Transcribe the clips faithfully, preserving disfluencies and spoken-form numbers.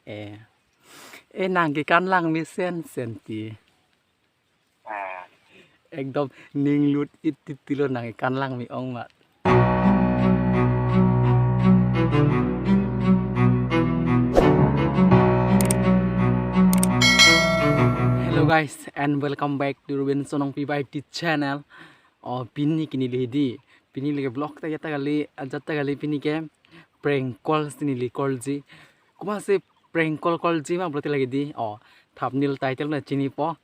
Eh. Eh, nang ke kan lang me sen sen ti. Ah. Ekdom ninglut it titilo nang ke kan lang me ong ma. Hello guys, and welcome back to Ruben Sonong P Y T channel. Oh, pini ke neli hedi. Pini le ke vlog ta ya ta kali, ajat ta kali pini ke prank call si neli call ji. Komat si prank call call ji ma pulote lake di. Oh, thumbnail title na chinipo.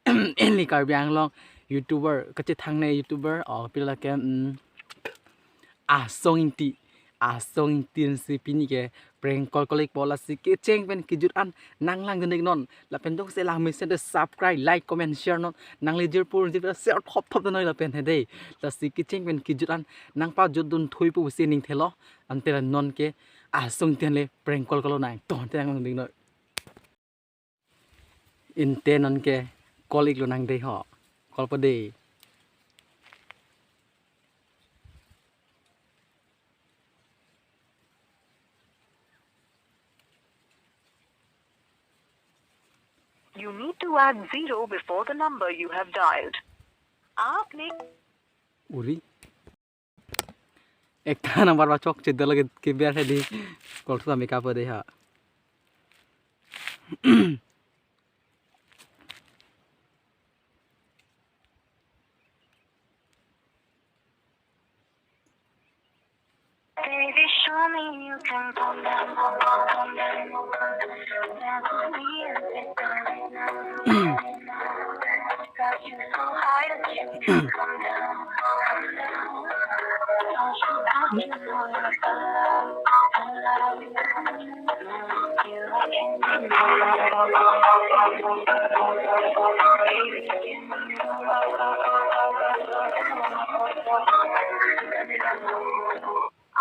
Neli Karbi Anglong YouTuber, kachethangne YouTuber. Oh, pila ke, mm, Asong Ingti. Asong Ingti si pini ke prank call call ikpo, lasi kecheng pen kejut an nang langdun iknon. Lapen jongsi lang mesen te subscribe, like, comment, share non. Nangli jirpo jirpo share thop thop non lapen hedi. Lasi kecheng pen kejut an nang pajutdun thuipo pusi ning thelo. Ante la non ke Asong Ingti le prank call call nang. To te nang langdun iknon. Ante non ke call iklo nang dei ho. Call po dei. You need to add zero before the number you have dialed. आपने Uri. Ekta number ba chokche dolo ke, ke biar hedi. Call thu kami kapo dei ha. Baby, show me you can calm down, calm down. Never be a bit right now. Got you so high that you can come down, come down. Don't you ask me for your love, love. You are in my mind.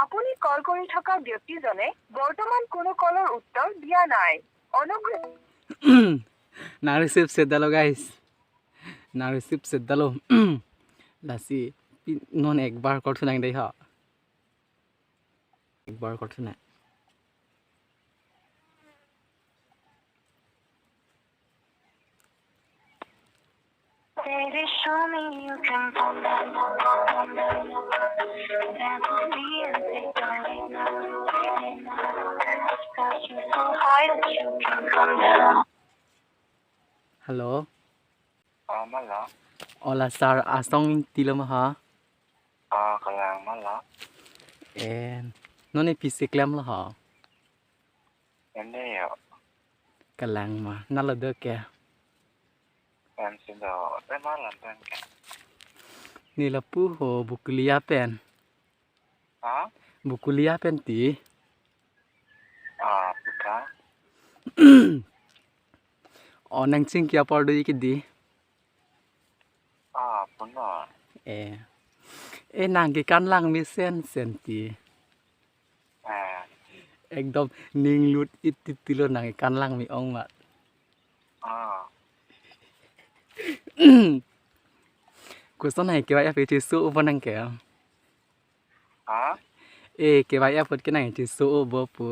আপুনি কল কৰি থকা ব্যক্তিজনে বৰ্তমান কোনো কলৰ উত্তৰ দিয়া নাই। অনুগ্ৰহ Nang receive set dalo, guys. Nang receive set dalo. Lasi pi-, non ek bar call thu nang dei ha. Ek bar call thu nang. Baby, show me you can calm down, calm down. Never be a bit right now, right now. Got you so high that you can come down. Hello. Ah, mala. Ola sir, Asong Ingti lo ma ha? Ah, kalang mala. Eh, non ne pisi klemlo ha? Ene yo. Kalang ma, nalo do ke? Em si do, te malam pen ke. Neli lapu ho Bokolia pen. Ha? Bokolia pen ti. Ah, puta. O nang chingki apor do iki di. Ah, puno. Eh. Eh, nang ke kan lang mesen sen ti. Ah. Ekdom ninglut it titilo nang ke kan lang me ong ma. Ah. Koson hai ke ba ya pe cheso upo nang ke. Ha? Eh, ke ba ya put ke nang cheso upo pu.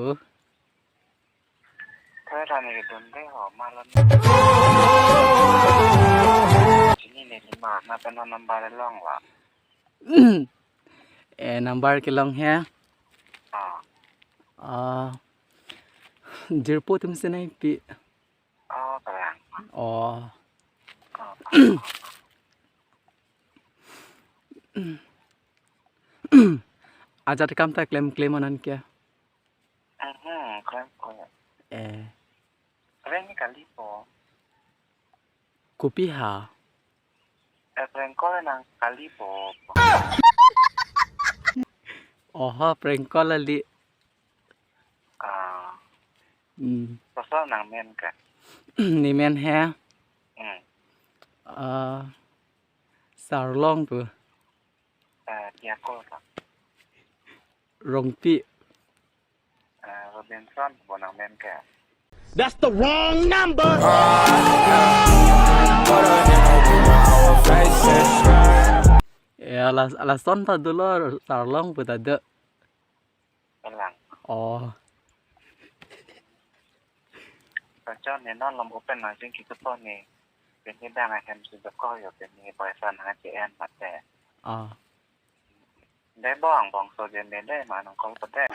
Thera ni dun de ho, malon. Ini ni lima, na pen number long la. Eh, number kelong he. Ah. Ah, jirpo atum si nangpi. Oh, kalang. Oh. Ah. Ajat kam ta klem klem anan ke. Mhm, klem klem. Eh. Klem ni kali po. Kopi ha? Eh, prank call nang kali po. Oho, prank call kali. Ah. Hmm. Koson nang men ke? Ne men he? Hmm. Ah, Sarlong pu. Eh, Tiako ta. Rongpi. Eh, Robinson pu nang men ke? That's the wrong number. Ya, alas, alason ta dolo, Sarlong pu ta do. Kalang. Oh. John ne non lom open na jing kitupo ne. Pini dang ahem si doko yo pini boyfriend nang che en mate. Ah. De bong bong so je ne de ma nang call pate.